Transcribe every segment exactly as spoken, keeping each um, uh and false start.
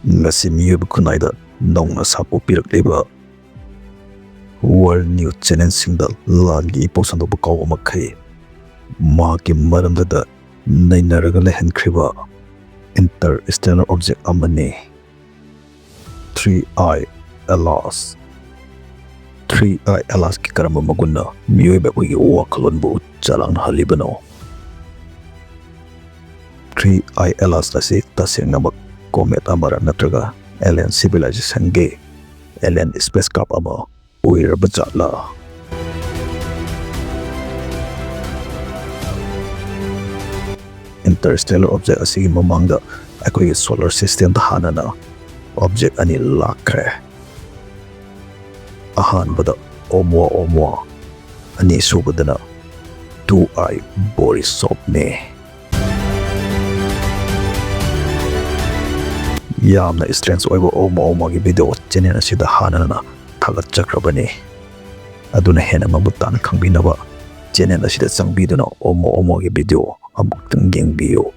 ꯉꯁꯤ ꯃꯤꯑꯣꯏꯕ ꯈꯨꯟꯅꯥꯏꯗ ꯅꯧꯅ ꯁꯥꯐꯨ ꯄꯤꯔꯛꯂꯤꯕ World News Channelꯁꯤꯡꯗ ꯂꯥꯟꯒꯤ ꯏꯄꯧ ꯁꯟꯗꯣꯛꯄ ꯀꯥꯎꯕ ꯃꯈꯩ ꯃꯍꯥꯛꯀꯤ ꯃꯔꯝꯗꯗ ꯅꯩꯅꯔꯒ ꯂꯩꯍꯟꯈ꯭ꯔꯤꯕ interstellar object ꯑꯃꯅꯤ꯫ Three I Atlas꯫ Three I Atlasꯀꯤ ꯀꯔꯝꯕ ꯃꯒꯨꯟꯅ ꯃꯤꯑꯣꯏꯕ ꯑꯩꯈꯣꯏꯒꯤ ꯋꯥꯈꯜꯂꯣꯟꯕꯨ ꯆꯂꯥꯡꯅꯍꯜꯂꯤꯕꯅꯣ? Three I Atlas ꯑꯁꯤ ꯇꯁꯦꯡꯅꯃꯛ comet ꯑꯃꯔ ꯅꯠꯇ꯭ꯔꯒ alien civilizationꯒꯤ alien spacecraft ꯑꯃ ꯑꯣꯏꯔꯕ ꯖꯥꯠꯂꯥ? Interstellar object ꯑꯁꯤꯒꯤ ꯃꯃꯥꯡꯗ ꯑꯩꯈꯣꯏꯒꯤ solar systemꯗ ꯍꯥꯟꯅꯅ object ꯑꯅꯤ ꯂꯥꯛꯈ꯭ꯔꯦ꯫ ꯑꯍꯥꯟꯕꯗ Oumuamua Oumuamua, ꯑꯅꯤꯁꯨꯕꯗꯅ Two I Borisovꯅꯤ꯫ ꯌꯥꯝꯅ strange ꯑꯣꯏꯕ Oumuamua Oumoaꯒꯤ video channel ꯑꯁꯤꯗ ꯍꯥꯟꯅꯅ ꯊꯥꯒꯠꯆꯈ꯭ꯔꯕꯅꯤ꯫ ꯑꯗꯨꯅ ꯍꯦꯟꯅ ꯃꯃꯨꯠ ꯇꯥꯅ ꯈꯪꯕꯤꯅꯕ channel ꯑꯁꯤꯗ ꯆꯪꯕꯤꯗꯨꯅ Oumuamua Oumoaꯒꯤ video ꯑꯃꯨꯛꯇꯪ ꯌꯦꯡꯕꯤꯌꯨ꯫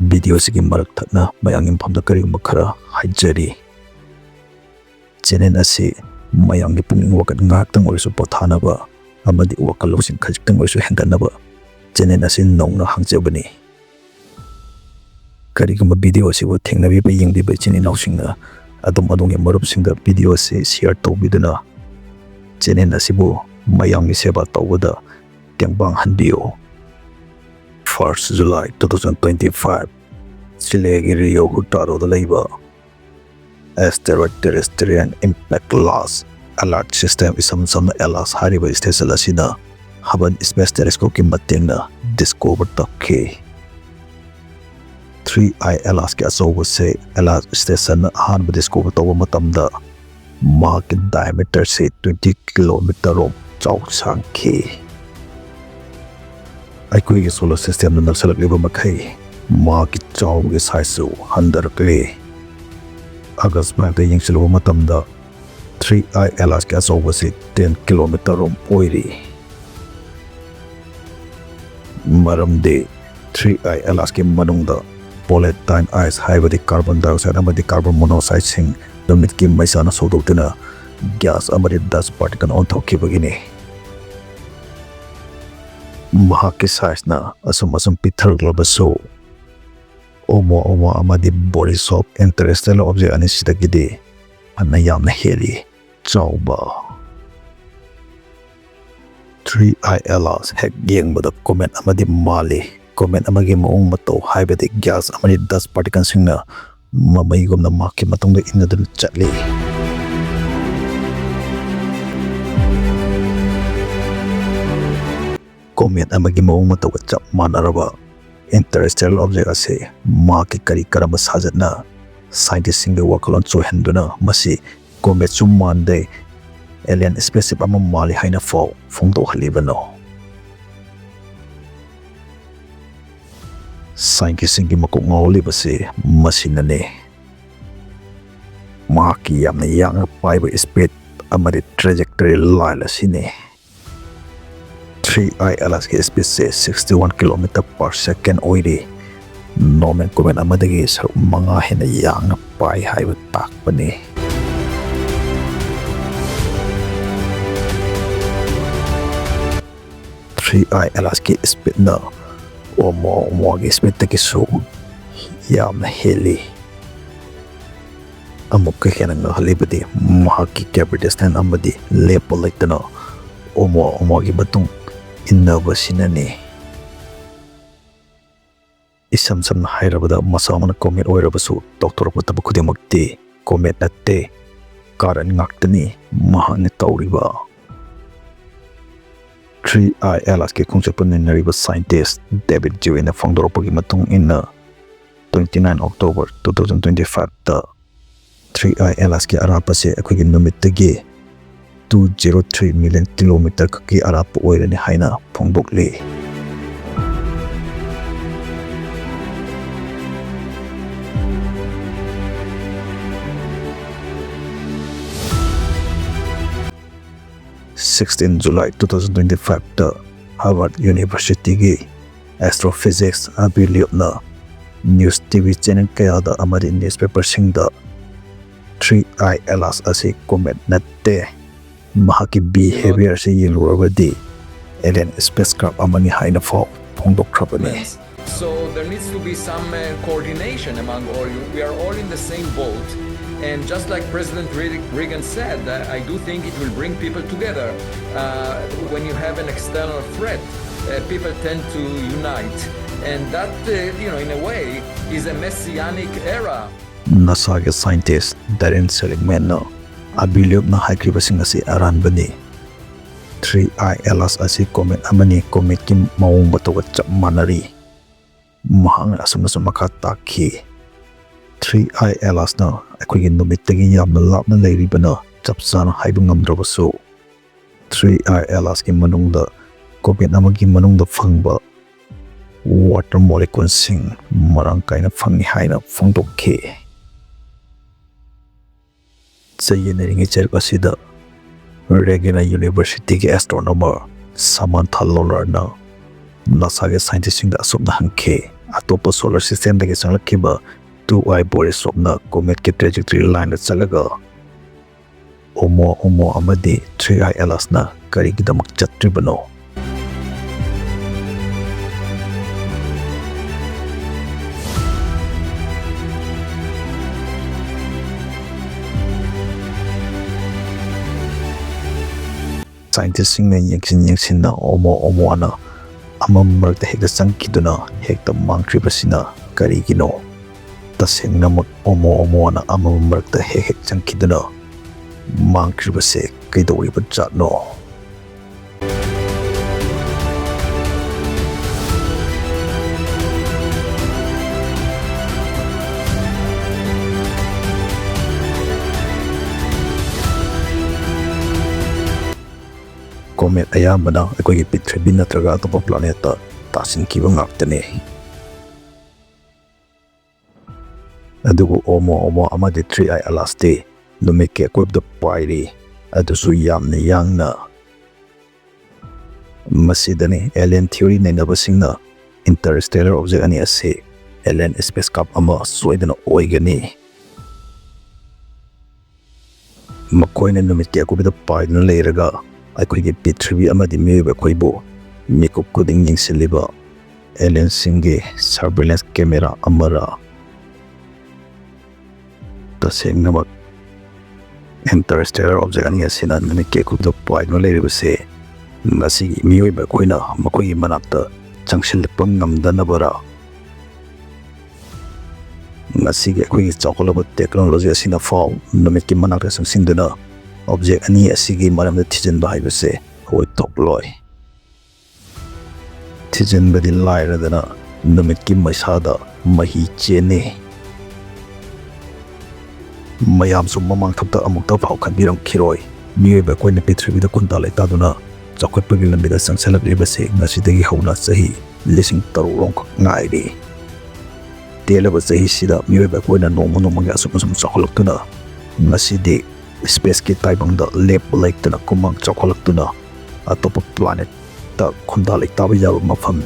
Video ꯑꯁꯤꯒꯤ ꯃꯔꯛ ꯊꯠꯅ ꯃꯌꯥꯝꯒꯤ ꯃꯐꯝꯗ ꯀꯔꯤꯒꯨꯝꯕ ꯈꯔ ꯍꯥꯏꯖꯔꯤ꯫ Channel ꯑꯁꯤ ꯃꯌꯥꯝꯒꯤ ꯄꯨꯛꯅꯤꯡ ꯋꯥꯈꯜ ꯉꯥꯏꯍꯥꯛꯇꯪ ꯑꯣꯏꯔꯁꯨ ꯄꯣꯊꯥꯅꯕ ꯑꯃꯗꯤ ꯋꯥꯈꯜ ꯂꯧꯁꯤꯡ ꯈꯖꯤꯛꯇꯪ ꯑꯣꯏꯔꯁꯨ ꯍꯦꯟꯒꯠꯅꯕ channel ꯑꯁꯤ ꯅꯧꯅ ꯍꯥꯡꯖꯕꯅꯤ꯫ ꯀꯔꯤꯒꯨꯝꯕ video ꯑꯁꯤꯕꯨ ꯊꯦꯡꯅꯕꯤꯕ ꯌꯦꯡꯕꯤꯕ ꯏꯆꯤꯟ ꯏꯅꯥꯎꯁꯤꯡꯅ ꯑꯗꯣꯝ ꯑꯗꯣꯝꯒꯤ ꯃꯔꯨꯞꯁꯤꯡꯗ video ꯑꯁꯤ share ꯇꯧꯕꯤꯗꯨꯅ channel ꯑꯁꯤꯕꯨ ꯃꯌꯥꯝꯒꯤ ꯁꯦꯕꯥ ꯇꯧꯕꯗ ꯇꯦꯡꯕꯥꯡ ꯍꯟꯕꯤꯌꯨ꯫ First July two thousand twenty-five, Chileꯒꯤ Rio Hurtadoꯗ ꯂꯩꯕ Asteroid Terrestrial Impact Class Alert System, ꯏꯁꯝ ꯁꯝꯅ ALAS ꯍꯥꯏꯔꯤꯕ station ꯑꯁꯤꯅ Hubble Space Telescopeꯀꯤ ꯃꯇꯦꯡꯅ discover ꯇꯧꯈꯤ꯫ Three I ALASꯀꯤ ꯑꯆꯧꯕꯁꯦ ALAS stationꯅ ꯑꯍꯥꯟꯕ discover ꯇꯧꯕ ꯃꯇꯝꯗ ꯃꯍꯥꯛꯀꯤ diameterꯁꯦ twenty kilometer ꯔꯣꯝ ꯆꯥꯎ ꯁꯥꯡꯈꯤ꯫ ꯑꯩꯈꯣꯏꯒꯤ solar systemꯗ ꯅꯛꯁꯜꯂꯛꯂꯤꯕ ꯃꯈꯩ ꯃꯍꯥꯛꯀꯤ ꯆꯥꯎꯕꯒꯤ sizeꯁꯨ ꯍꯟꯊꯔꯛꯂꯤ꯫ August fiveꯇ ꯌꯦꯡꯁꯤꯜꯂꯨꯕ ꯃꯇꯝꯗ Three I ALASꯀꯤ ꯑꯆꯧꯕꯁꯤ ten kilometer ꯔꯣꯝ ꯑꯣꯏꯔꯤ꯫ ꯃꯔꯝꯗꯤ Three I ALASꯀꯤ ꯃꯅꯨꯡꯗ Volatile ice ꯍꯥꯏꯕꯗꯤ carbon dioxide ꯑꯃꯗꯤ carbon monoxideꯁꯤꯡ ꯅꯨꯃꯤꯠꯀꯤ ꯃꯩꯁꯥꯅ ꯁꯧꯗꯣꯛꯇꯨꯅ gas ꯑꯃꯗꯤ dust particle ꯑꯣꯟꯊꯣꯛꯈꯤꯕꯒꯤꯅꯤ꯫ ꯃꯍꯥꯛꯀꯤ sizeꯅ ꯑꯁꯨꯝ ꯑꯁꯨꯝ ꯄꯤꯛꯊꯔꯛꯂꯕꯁꯨ, Oumuamua ꯑꯃꯗꯤ Borisov interstellar object ꯑꯅꯤꯁꯤꯗꯒꯤꯗꯤ ꯐꯅ ꯌꯥꯝꯅ ꯍꯦꯜꯂꯤ ꯆꯥꯎꯕ꯫ Three I Atlas ꯍꯦꯛ ꯌꯦꯡꯕꯗ comet ꯑꯃꯗꯤ ꯃꯥꯜꯂꯤ꯫ Comet ꯑꯃꯒꯤ ꯃꯑꯣꯡ ꯃꯇꯧ ꯍꯥꯏꯕꯗꯤ gas ꯑꯃꯗꯤ dust particleꯁꯤꯡꯅ ꯃꯃꯩꯒꯨꯝꯅ ꯃꯍꯥꯛꯀꯤ ꯃꯇꯨꯡꯗ ꯏꯟꯅꯗꯨꯅ ꯆꯠꯂꯤ꯫ Comet ꯑꯃꯒꯤ ꯃꯑꯣꯡ ꯃꯇꯧꯒ ꯆꯞ ꯃꯥꯟꯅꯔꯕ interstellar object ꯑꯁꯤ ꯃꯍꯥꯛꯀꯤ ꯀꯔꯤ ꯀꯔꯝꯕ ꯁꯥꯖꯠꯅ scientistꯁꯤꯡꯒꯤ ꯋꯥꯈꯜꯂꯣꯟ ꯆꯣꯏꯍꯟꯗꯨꯅ ꯃꯁꯤ cometꯁꯨ ꯃꯥꯟꯗꯦ, alien spaceship ꯑꯃ ꯃꯥꯜꯂꯤ ꯍꯥꯏꯅ ꯐꯥꯎ ꯐꯣꯡꯗꯣꯛꯍꯜꯂꯤꯕꯅꯣ? Scientistꯁꯤꯡꯒꯤ ꯃꯀꯣꯛ ꯉꯥꯎꯍꯜꯂꯤꯕꯁꯤ ꯃꯁꯤꯅꯅꯤ꯫ ꯃꯍꯥꯛꯀꯤ ꯌꯥꯝꯅ ꯌꯥꯡꯅ ꯄꯥꯏꯕ speed ꯑꯃꯗꯤ trajectory line ꯑꯁꯤꯅꯤ꯫ Three I Atlasꯀꯤ speedꯁꯦ sixty one kilometer per second ꯑꯣꯏꯔꯤ꯫ Normal comet ꯑꯃꯗꯒꯤ ꯁꯔꯨꯛ ꯃꯉꯥ ꯍꯦꯟꯅ ꯌꯥꯡꯅ ꯄꯥꯏ ꯍꯥꯏꯕ ꯇꯥꯛꯄꯅꯤ꯫ Three I Atlasꯀꯤ speedꯅ Oumuamua ꯑꯃꯒꯤ speedꯇꯒꯤꯁꯨ ꯌꯥꯝꯅ ꯍꯦꯜꯂꯤ꯫ ꯑꯃꯨꯛꯀ ꯍꯦꯟꯅ ꯉꯛꯍꯜꯂꯤꯕꯗꯤ ꯃꯍꯥꯛꯀꯤ gravitational ꯑꯃꯗꯤ ꯂꯦꯞꯄ ꯂꯩꯇꯅ Oumuamua ꯑꯃꯒꯤ ꯃꯇꯨꯡ ꯏꯟꯅꯕꯁꯤꯅꯅꯤ꯫ ꯏꯁꯝ ꯁꯝꯅ ꯍꯥꯏꯔꯕꯗ, ꯃꯁꯥꯃꯛꯅ comet ꯑꯣꯏꯔꯕꯁꯨ ꯇꯧꯊꯣꯔꯛꯄ ꯊꯕꯛ ꯈꯨꯗꯤꯡꯃꯛꯇꯤ comet ꯅꯠꯇꯦ, ꯀꯥꯔꯟ ꯉꯥꯛꯇꯅꯤ ꯃꯍꯥꯛꯅ ꯇꯧꯔꯤꯕ꯫ Three I Atlasꯀꯤ ꯈꯣꯡꯆꯠꯄꯨ ꯅꯩꯅꯔꯤꯕ scientist David Zhu ꯅ ꯐꯣꯡꯗꯣꯔꯛꯄꯒꯤ ꯃꯇꯨꯡ ꯏꯟꯅ, twenty nine October two thousand twenty five ꯇ Three I Atlasꯀꯤ ꯑꯔꯥꯞꯄꯁꯦ ꯑꯩꯈꯣꯏꯒꯤ ꯅꯨꯃꯤꯠꯇꯒꯤ two zero three million kilometer ꯈꯛꯀꯤ ꯑꯔꯥꯞꯄ ꯑꯣꯏꯔꯅꯤ ꯍꯥꯏꯅ ꯐꯣꯡꯗꯣꯛꯂꯤ꯫ Sixteen July two thousand twenty five ꯇ Harvard Universityꯒꯤ astrophysics Avi Loebꯅ news T V channel ꯀꯌꯥꯗ ꯑꯃꯗꯤ newspaperꯁꯤꯡꯗ three I Atlas ꯑꯁꯤ comet ꯅꯠꯇꯦ, ꯃꯍꯥꯛꯀꯤ behaviorꯁꯤ ꯌꯦꯡꯂꯨꯔꯕꯗꯤ alien spacecraft ꯑꯃꯅꯤ ꯍꯥꯏꯅ ꯐꯥꯎ ꯐꯣꯡꯗꯣꯛꯈ꯭ꯔꯕꯅꯤ꯫ So there needs to be some uh, coordination among all. We are all in the same boat. And just like President Re- Reagan said, uh, I do think it will bring people together. Uh, when you have an external threat, uh, people tend to unite. And that, uh, you know, in a way, is a messianic era. ꯅꯥꯁꯥꯒꯤ scientist Darren Seligmanꯅ ꯑꯕꯤꯂꯦꯈꯅ ꯍꯥꯏꯈ꯭ꯔꯤꯕꯁꯤꯡ ꯑꯁꯤ ꯑꯔꯥꯟꯕꯅꯤ꯫ Three I Atlas ꯑꯁꯤ comet ꯑꯃꯅꯤ, cometꯀꯤ ꯃꯑꯣꯡ ꯃꯇꯧꯒ ꯆꯞ ꯃꯥꯟꯅꯔꯤ꯫ ꯃꯍꯥꯛꯅ ꯑꯁꯨꯝꯅꯁꯨ ꯃꯈꯥ ꯇꯥꯛꯈꯤ, Three I Atlasꯅ ꯑꯩꯈꯣꯏꯒꯤ ꯅꯨꯃꯤꯠꯇꯒꯤ ꯌꯥꯝꯅ ꯂꯥꯞꯅ ꯂꯩꯔꯤꯕꯅ ꯆꯞ ꯆꯥꯅ ꯍꯥꯏꯕ ꯉꯝꯗ꯭ꯔꯕꯁꯨ, Three I Atlasꯀꯤ ꯃꯅꯨꯡꯗ comet ꯑꯃꯒꯤ ꯃꯅꯨꯡꯗ ꯐꯪꯕ water moleculeꯁꯤꯡ ꯃꯔꯥꯡ ꯀꯥꯏꯅ ꯐꯪꯏ ꯍꯥꯏꯅ ꯐꯣꯡꯗꯣꯛꯈꯤ꯫ ꯆꯌꯦꯠꯅꯔꯤꯉꯩ ꯆꯩꯔꯛ ꯑꯁꯤꯗ Regina Universityꯒꯤ astronomer Samantha Lawlorꯅ ꯅꯥꯁꯥꯒꯤ scientistꯁꯤꯡꯗ ꯑꯁꯨꯝꯅ ꯍꯪꯈꯤ, ꯑꯇꯣꯞꯄ solar systemꯗꯒꯤ ꯆꯪꯂꯛꯈꯤꯕ two I Borisovꯅ cometꯀꯤ trajectory lineꯗ ꯆꯠꯂꯒ Oumuamua ꯑꯃꯗꯤ Three I Atlasꯅ ꯀꯔꯤꯒꯤꯗꯃꯛ ꯆꯠꯇ꯭ꯔꯤꯕꯅꯣ? Scientistꯁꯤꯡꯅ ꯌꯦꯡꯁꯤꯟ ꯌꯦꯡꯁꯤꯟꯅ Oumuamua ꯑꯃꯝ ꯃꯔꯛꯇ ꯍꯦꯛꯇ ꯆꯪꯈꯤꯗꯨꯅ ꯍꯦꯛꯇ ꯃꯥꯡꯈ꯭ꯔꯤꯕꯁꯤꯅ ꯀꯔꯤꯒꯤꯅꯣ? ꯇꯁꯦꯡꯅꯃꯛ Oumuamua ꯑꯃꯝ ꯃꯔꯛꯇ ꯍꯦꯛ ꯍꯦꯛ ꯆꯪꯈꯤꯗꯨꯅ ꯃꯥꯡꯈ꯭ꯔꯤꯕꯁꯦ ꯀꯩꯗꯧꯔꯤꯕ ꯖꯥꯠꯅꯣ? Comet ꯑꯌꯥꯝꯕꯅ ꯑꯩꯈꯣꯏꯒꯤ ꯄ꯭ꯔꯤꯊꯤꯕꯤ ꯅꯠꯇ꯭ꯔꯒ ꯑꯇꯣꯞꯄ planetꯇ ꯇꯥꯁꯤꯟꯈꯤꯕ ꯉꯥꯛꯇꯅꯤ꯫ ꯑꯗꯨꯕꯨ Oumuamua ꯑꯃꯗꯤ Three I Atlasꯇꯤ ꯅꯨꯃꯤꯠꯀꯤ ꯑꯀꯣꯏꯕꯗ ꯄꯥꯏꯔꯤ, ꯑꯗꯨꯁꯨ ꯌꯥꯝꯅ ꯌꯥꯡꯅ꯫ ꯃꯁꯤꯗꯅꯤ alien theory ꯅꯩꯅꯕꯁꯤꯡꯅ interstellar object ꯑꯅꯤ ꯑꯁꯤ alien spacecraft ꯑꯃ ꯁꯣꯏꯗꯅ ꯑꯣꯏꯒꯅꯤ꯫ ꯃꯈꯣꯏꯅ ꯅꯨꯃꯤꯠꯀꯤ ꯑꯀꯣꯏꯕꯗ ꯄꯥꯏꯗꯨꯅ ꯂꯩꯔꯒ ꯑꯩꯈꯣꯏꯒꯤ ꯄ꯭ꯔꯤꯊꯤꯕꯤ ꯑꯃꯗꯤ ꯃꯤꯑꯣꯏꯕ ꯑꯩꯈꯣꯏꯕꯨ ꯃꯤꯀꯨꯞ ꯈꯨꯗꯤꯡ ꯌꯦꯡꯁꯤꯜꯂꯤꯕ alienꯁꯤꯡꯒꯤ surveillance camera ꯑꯃꯔ? ꯇꯁꯦꯡꯅꯃꯛ interstellar object ꯑꯅꯤ ꯑꯁꯤꯅ ꯅꯨꯃꯤꯠꯀꯤ ꯑꯀꯣꯏꯕꯗ ꯄꯥꯏꯗꯨꯅ ꯂꯩꯔꯤꯕꯁꯦ ꯉꯁꯤꯒꯤ ꯃꯤꯑꯣꯏꯕ ꯑꯩꯈꯣꯏꯅ ꯃꯈꯣꯏꯒꯤ ꯃꯅꯥꯛꯇ ꯆꯪꯁꯤꯜꯂꯛꯄ ꯉꯝꯗꯅꯕꯔ? ꯉꯁꯤꯒꯤ ꯑꯩꯈꯣꯏꯒꯤ ꯆꯥꯎꯈꯠꯂꯕ technology ꯑꯁꯤꯅ ꯐꯥꯎ ꯅꯨꯃꯤꯠꯀꯤ ꯃꯅꯥꯛꯇ ꯆꯪꯁꯤꯟꯗꯨꯅ object ꯑꯅꯤ ꯑꯁꯤꯒꯤ ꯃꯔꯝꯗ ꯊꯤꯖꯤꯟꯕ ꯍꯥꯏꯕꯁꯦ ꯑꯣꯏꯊꯣꯛꯂꯣꯏ꯫ ꯊꯤꯖꯤꯟꯕꯗꯤ ꯂꯥꯏꯔꯗꯅ ꯅꯨꯃꯤꯠꯀꯤ ꯃꯩꯁꯥꯗ ꯃꯍꯤ ꯆꯦꯟꯅꯤ꯫ ꯃꯌꯥꯝꯁꯨ ꯃꯃꯥꯡ ꯊꯛꯇ ꯑꯃꯨꯛꯇ ꯐꯥꯎ ꯈꯟꯕꯤꯔꯝꯈꯤꯔꯣꯏ꯫ ꯃꯤꯑꯣꯏꯕ ꯑꯩꯈꯣꯏꯅ ꯄ꯭ꯔꯤꯊꯤꯕꯤꯗ ꯈꯨꯟꯗꯥ ꯂꯩꯇꯥꯗꯨꯅ ꯆꯥꯎꯈꯠꯄꯒꯤ ꯂꯝꯕꯤꯗ ꯆꯪꯁꯤꯜꯂꯛꯂꯤꯕꯁꯤ ꯉꯁꯤꯗꯒꯤ ꯍꯧꯅ ꯆꯍꯤ ꯂꯤꯁꯤꯡ ꯇꯔꯨꯛ ꯔꯣꯝꯈꯛ ꯉꯥꯏꯔꯤ꯫ ꯇꯦꯜꯂꯕ ꯆꯍꯤꯁꯤꯗ ꯃꯤꯑꯣꯏꯕ ꯑꯩꯈꯣꯏꯅ ꯅꯣꯡꯃ ꯅꯣꯡꯃꯒꯤ ꯑꯁꯨꯝ ꯑꯁꯨꯝ ꯆꯥꯎꯈꯠꯂꯛꯇꯨꯅ ꯉꯁꯤꯗꯤ spaceꯀꯤ ꯇꯥꯏꯕꯪꯗ ꯂꯦꯞꯄ ꯂꯩꯇꯅ ꯈꯨꯃꯥꯡ ꯆꯥꯎꯈꯠꯂꯛꯇꯨꯅ ꯑꯇꯣꯞꯄ planetꯇ ꯈꯨꯟꯗꯥ ꯂꯩꯇꯥꯕ ꯌꯥꯕ ꯃꯐꯝ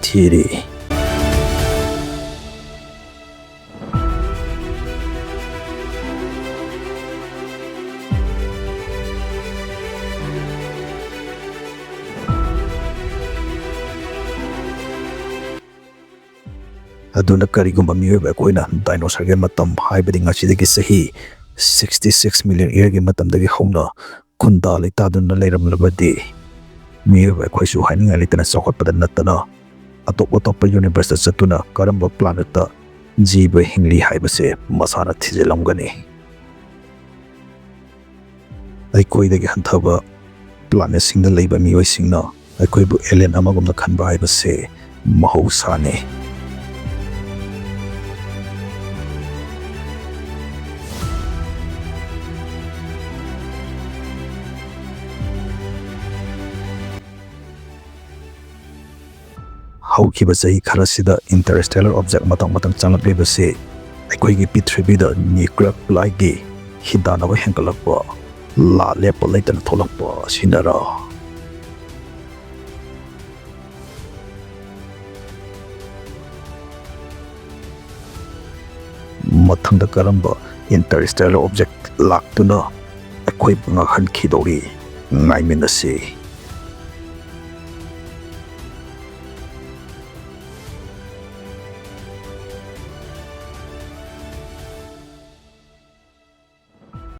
ꯊꯤꯔꯤ꯫ ꯑꯗꯨꯅ ꯀꯔꯤꯒꯨꯝꯕ ꯃꯤꯑꯣꯏꯕ ꯑꯩꯈꯣꯏꯅ dinosaurꯒꯤ ꯃꯇꯝ, ꯍꯥꯏꯕꯗꯤ ꯉꯁꯤꯗꯒꯤ ꯆꯍꯤ sixty six million yearꯒꯤ ꯃꯇꯝꯗꯒꯤ ꯍꯧꯅ ꯈꯨꯟꯗꯥ ꯂꯩꯇꯥꯗꯨꯅ ꯂꯩꯔꯝꯂꯕꯗꯤ, ꯃꯤꯑꯣꯏꯕ ꯑꯩꯈꯣꯏꯁꯨ ꯍꯥꯏꯅꯤꯡꯉꯥꯏ ꯂꯩꯇꯅ ꯆꯥꯎꯈꯠꯄꯗ ꯅꯠꯇꯅ ꯑꯇꯣꯞ ꯑꯇꯣꯞꯄ universeꯇ ꯆꯠꯇꯨꯅ ꯀꯔꯝꯕ planetꯇ ꯖꯤꯕ ꯍꯤꯡꯂꯤ ꯍꯥꯏꯕꯁꯦ ꯃꯁꯥꯅ ꯊꯤꯖꯤꯜꯂꯝꯒꯅꯤ꯫ ꯑꯩꯈꯣꯏꯗꯒꯤ ꯍꯟꯊꯕ planetꯁꯤꯡꯗ ꯂꯩꯕ ꯃꯤꯑꯣꯏꯁꯤꯡꯅ ꯑꯩꯈꯣꯏꯕꯨ alien ꯑꯃꯒꯨꯝꯅ ꯈꯟꯕ ꯍꯥꯏꯕꯁꯦ ꯃꯍꯧꯁꯥꯅꯤ꯫ ꯍꯧꯈꯤꯕ ꯆꯍꯤ ꯈꯔꯁꯤꯗ interstellar object ꯃꯊꯪ ꯃꯊꯪ ꯆꯪꯂꯛꯂꯤꯕꯁꯤ ꯑꯩꯈꯣꯏꯒꯤ ꯄ꯭ꯔꯤꯊꯤꯕꯤꯗ nuclear plyꯒꯤ ꯍꯤꯗꯥꯟꯅꯕ ꯍꯦꯟꯒꯠꯂꯛꯄ, ꯂꯥ ꯂꯦꯞꯄ ꯂꯩꯇꯅ ꯊꯣꯛꯂꯛꯄ ꯑꯁꯤꯅꯔ? ꯃꯊꯪꯗ ꯀꯔꯝꯕ interstellar object ꯂꯥꯛꯇꯨꯅ ꯑꯩꯈꯣꯏꯕꯨ ꯉꯥꯛꯍꯟꯈꯤꯗꯧꯔꯤ? ꯉꯥꯏꯃꯤꯟꯅꯁꯤ꯫